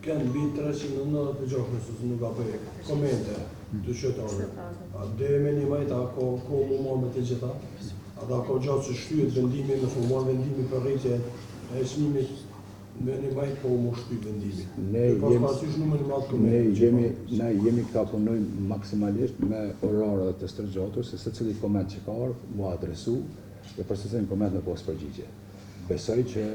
Kanë mbi 396 nëse nuk gaboj komente të qytetarëve. A deri me një majta ka kohë mu marrë me të gjitha? A da ka gjatë që shtyhet vendimi, me u marrë vendimi për rritje e çmimit me një majtë po mu shty vendimi. Ne Pas jemi, parasysh numrin e madh ne komenteve që jemi, ka. ne jemi ka punojmë maksimalisht me orare dhe të stërgjatur, se secili koment që ka ardhur, mu adresu dhe për secilin koment me pas përgjigje. Besoj që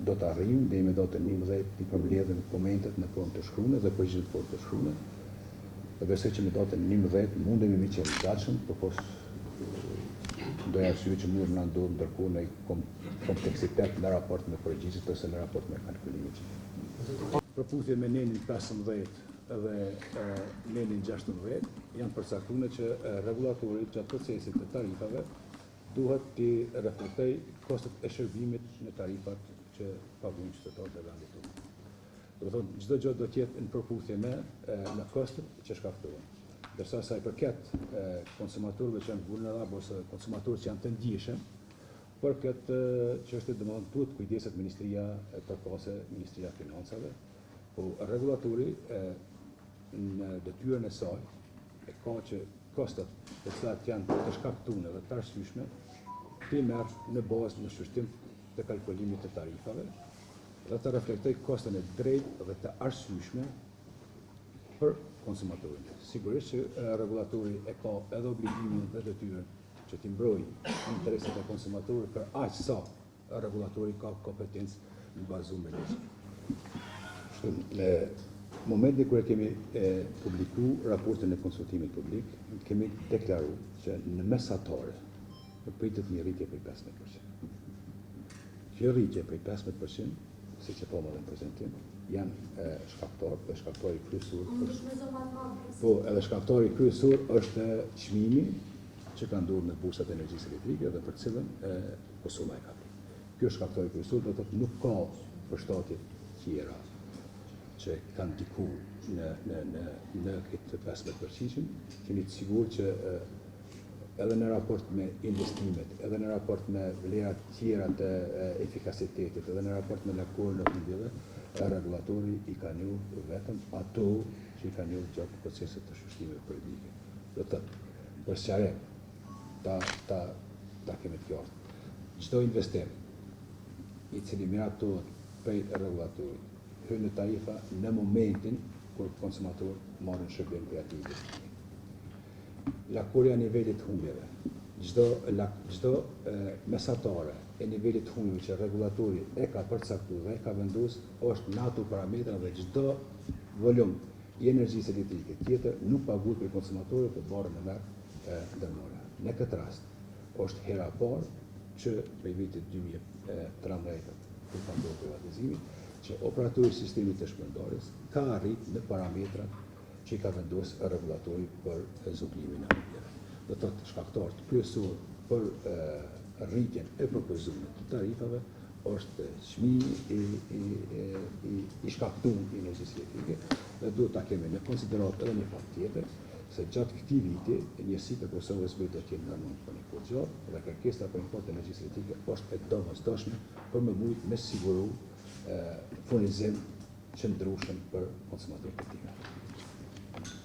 do të arrijmë deri me datën 11 t'i përmbledhim komentet në formë të shkruar dhe përgjigjet në formë të shkruar. Dhe besoj që me datën 11 mundemi me qenë të gatshëm, përpos ndonjë arsye që mund të na ndodhë ndërkohë në kom kompleksitet në raport me përgjigjet ose në raport me kalkulimet që kemi. Përputhje me nenin 15 dhe e, nenin 16 janë përcaktuar që e, rregullatori gjatë procesit të tarifave duhet t'i reflektoj kostot e shërbimit në tarifat që paguajnë qytetarët e vendit tonë. Do të thotë, çdo gjë do të jetë në përputhje me e, me kostot që shkaktohen. Ndërsa sa i përket e, konsumatorëve që janë vulnerabël ose konsumatorë që janë të ndjeshëm, për këtë çështje domethënë duhet kujdeset Ministria e përkatëse, Ministria e Financave, po rregullatori e, në detyrën e saj e ka që kostot të cilat janë të shkaktuara dhe të arsyeshme t'i merr në bazë në shqyrtim të kalkulimit të tarifave dhe të reflektoj koston e drejtë dhe të arsyeshme për konsumatorin. Sigurisht që e, rregullatori e ka edhe obligimin dhe detyrën që t'i mbrojë interesat e konsumatorit për aq sa rregullatori ka kompetencë në bazu me ligj. Kështu, në momentin kur e kemi e, publiku raportin e konsultimit publik, kemi deklaru që në mesatare pritet një rritje prej 15%. Kjo rritje prej 15%, siç e pamë edhe në prezentim, janë e, shkaktar, dhe shkaktari kryesor është Po, edhe shkaktari kryesor është çmimi që ka ndodhur në bursat e energjisë elektrike dhe për cilën e, Kosova e ka bërë. Ky është shkaktari kryesor, do të thotë nuk ka përshtatje tjera që kanë ndiku në në në në këtë 15%-shin. Kemi të sigurt që e, edhe në raport me investimet, edhe në raport me vlerat tjera të e, efikasitetit, edhe në raport me lakorën e humbjeve, rregullatori i ka njohur vetëm ato që i ka njohur gjatë procesit të shqyrtimeve periodike. Do të thotë, për sqarim, ta ta ta kemi të qartë. Çdo investim i cili miratohet prej rregullatorit hyn në tarifa në momentin kur konsumatorët marrin shërbim prej atij investimi. Lakorja e nivelit të humbjeve, çdo çdo mesatare e nivelit të humbjeve që rregullatori e ka përcaktuar dhe e ka vendosur është në ato parametra dhe çdo volum i energjisë elektrike tjetër nuk paguhet prej konsumatorit, por barrën e merr ndërmarrja. Në këtë rast është hera e parë që prej vitit 2013 kur ka ndodhur privatizimi, që operatori i sistemit të shpërndarjes ka arrit në parametrat që i ka vendosur rregullatori për zvogëlimin e humbjeve. Do të thotë shkaktarët kryesor për e, rritjen e propozuar të tarifave është çmimi i i i i shkaktuar i energjisë elektrike dhe duhet ta kemi në konsideratë edhe një fakt tjetër se gjatë këtij viti njësitë e Kosovës do të jenë në remont për një kohë gjatë dhe kërkesa për import të energjisë elektrike është e domosdoshme për me mujt me siguru e, furnizim qëndrueshëm për konsumatorët e këtij vendi.